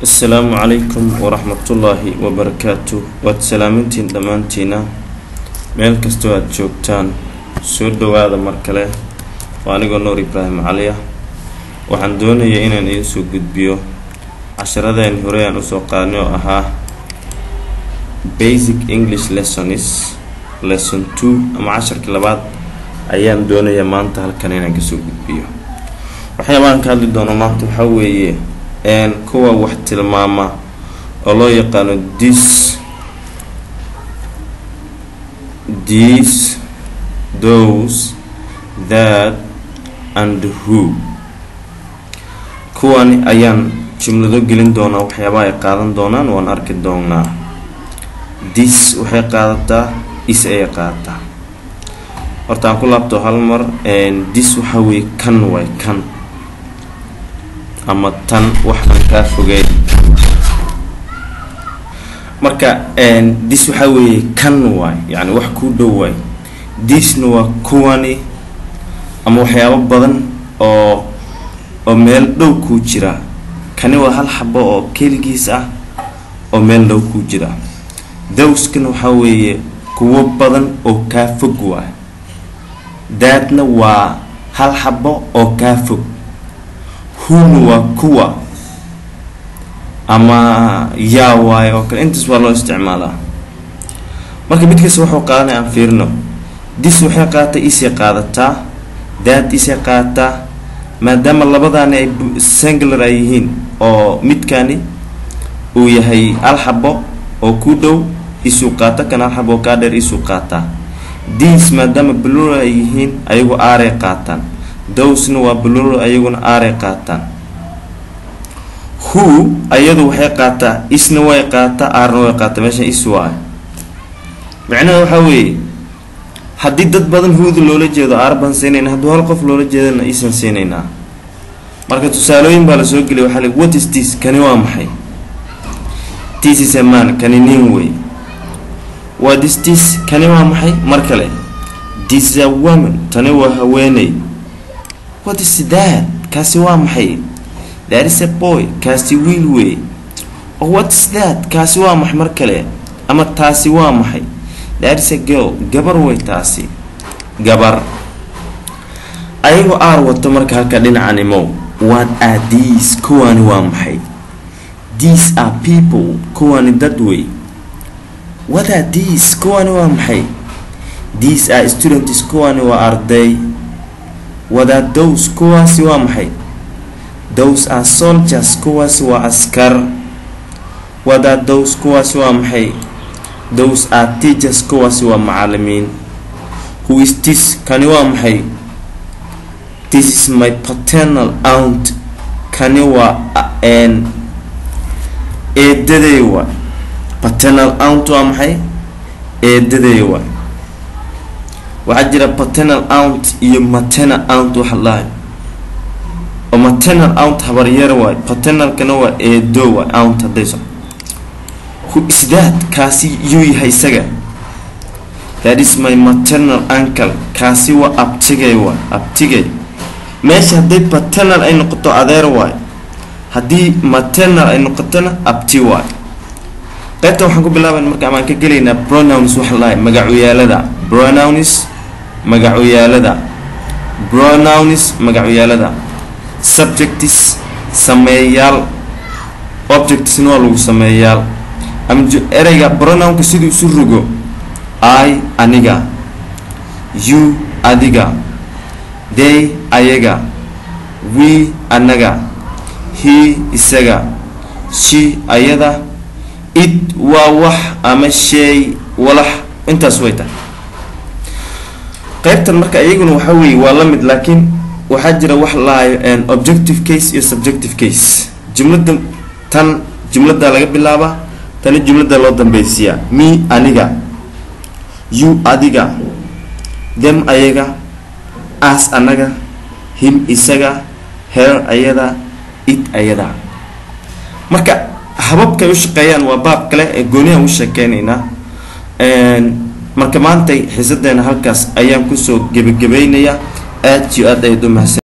Asalaamu calaykum waraxmatullaahi wabarakaatu. Waad salaamintiin dhammaantiina meel kastoo aada joogtaan. Soo dhawaada mar kale. Waa anigoo Nuur Ibraahim Cali ah. Waxaan doonaya inaan idiin soo gudbiyo casharadeen hore aan usoo qaadnay oo ahaa Basic English Lessons Lesson 2 ama casharkii labaad ayaan doonaya maanta halkan inaan kasoo gudbiyo. Waxyaabahan ka hadli doono maanta waxaa weeye kuwa wax tilmaama oo loo yaqaano this, these, those, that and who. Kuwani ayaan jumlado gelin doonaa, waxyaabaha ay qaadan doonaan waan arki doonaa. This waxay qaadataa, is ayay qaadataa. Horta aan ku laabto hal mar. This waxaa weeye kan waay, kan ama tan, wax aan kaa fogeyn. Marka this waxaa weeye kan waay, yani wax kuu dhow waay. These-na waa kuwani ama waxyaabo badan oo meel dhow kuu jira. Kani waa hal xabo oo keligiis ah oo meel dhow kuu jira. Those-kana waxaa weeye kuwo badan oo kaa fog waay. That-na waa hal xabo oo kaa fog. Who-na waa kuwa ama yaa waayo oo kale. Intaas waa loo isticmaalaa. Marka mid kasta wuxuu qaadanaya aan fiirino. This waxay qaadataa, is-ay qaadataa. That is-ay qaadataa. Maadaama labadaani ay singular ay yihiin oo midkani uu yahay hal xabo oo ku dhow, is-uu qaata. Kan hal xabo oo kaa dheer, is-uu qaataa. These maadaama plural ay yihiin, ayagu are-ay qaataan. Those-na waa plural, ayaguna are-ay qaataan. Who ayadu waxay qaataa, is-na way qaataa, are-na way qaataa. Meeshan is waay. Macnaha waxaa weeye, haddii dad badan who-da loola jeedo, are baan siinayna. Hadduu hal qof loola jeedana, is-aan siinaynaa. Marka tusaalooyin baa lasoo geliyay. Waxaa li, "What is this?" Kani waa maxay? "This is a man." Kani nin wey. "What is this?" Kani waa maxay? Mar kale, "This is a woman." Tani waa haweeney. "What is that?" Kaasi waa maxay? "That is a boy." Kaasi wiil wey. "Oh, what is that?" Kaasi waa maxay mar kale, ama taasi waa maxay? "That is a girl." Gabar wey taasi, gabar. Ayagoo are wato. Marka halka dhinacan imow. "What are these?" Kuwaani waa maxay? "These are people." Kuwaani dad wey. "What are these?" Kuwaani waa maxay? "These are students." Kuwaani waa arday. "What are those?" Kuwaasi waa maxay? "Those are soldiers." Kuwaasi waa askar. "What are those?" Kuwaasi waa maxay? "Those are teachers." Kuwaasi waa macalimiin. "Who is this?" Kani waa maxay? "This is my paternal aunt." Kani waa n eedaday waa. Paternal aunt waa maxay? Eedaday waa. Waxaa jira paternal aunt iyo maternal aunt waxa lahay, oo maternal aunt habaryar waay, paternalkana waa eedo waay aunt haddayso. "Who is that?" Kaasi yuu yahay isaga? "That is my maternal uncle." Kaasi waa abtigay waay, abtigay. Meesha hadday paternal ay noqoto, adeer waay. Haddii maternal ay noqotona, abti waay. Qaybtan waxaan ku bilaaban marka amaan ka gelaynaa pronouns waxa lahay, magacuyaalada. Pronouns, magacuyaalada. Pronouns, magacuyaalada. Subjects, sameeyaal. Objectsna waa lagu sameeyaal. Ama ereyga pronounka siduu isu rogo: I, aniga; you, adiga; they, ayaga; we, anaga; he, isaga; she, ayada; it waa wax ama shay, walax. Intaas way tahay qaybtan. Marka iyaguna waxaa weeye waa la mid, laakiin waxaa jira wax lahayo objective case iyo subjective case. Jumlada tan jumlada laga bilaabaa, tani jumlada loo dambeysiyaa. Me, aniga; you, adiga; them, ayaga; us, anaga; him, isaga; her, ayada; it, ayada. Marka hababkay u shaqeeyaan waa baab kale ee goonihaan u sheekeynaynaa. Marka maantay xiisadeena halkaas ayaan kusoo gebagabaynayaa. Aad iyo aad ayaad u mahadsan.